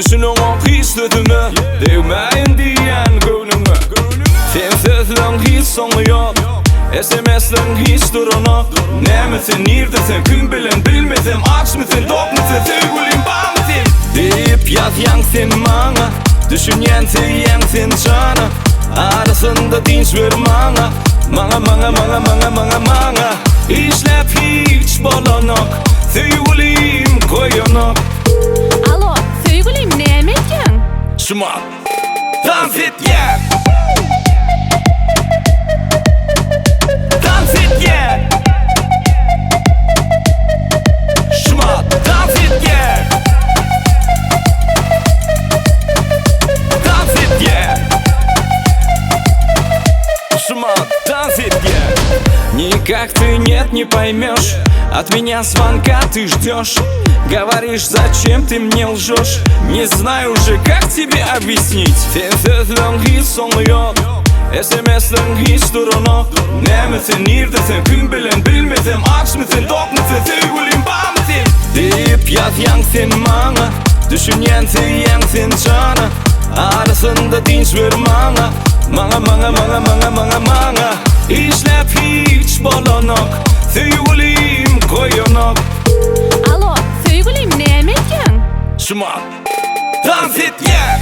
Düşüneňok hiç sözüme Degmäýin diýýän göwnüňe Seň sözleň hiç soňy ýok SMS-leň hiç duranok Näme sen nirde sen kim bilen bilmesem Açmy sen dokmy sen söýgülim barmy sen Diýip ýazýaň sen maňa Düşünýän söýýäň sen jana Arasynda dynç ber maňa Maňa maňa maňa maňa maňa maňa Işläp hiç bolanok Söýgülim goýanok Alo, söýgülim näme etýäň? Şumat Dans etýän Dans etýän Şumat dans etýän Dans etýän Шмат, dans etýän Никак ты нет не поймешь От меня звонка ты ждешь Говоришь, зачем ты мне лжешь Не знаю уже, как тебе объяснить Seň sözleň hiç soňy ýok SMS-leň hiç duranok Näme sen, nirde sen, kim bilen bilmesem Açmy sen, dokmy sen, söýgülim barmy sen Diýip ýazýaň sen maňa Düşünýän söýýäň sen jana Arasynda dynç ber maňa Maňa maňa maňa maňa maňa maňa Işläp hiç bolanok Söýgülim goýanok Alo, söýgülim näme etýäň? Şumat Dans etýän.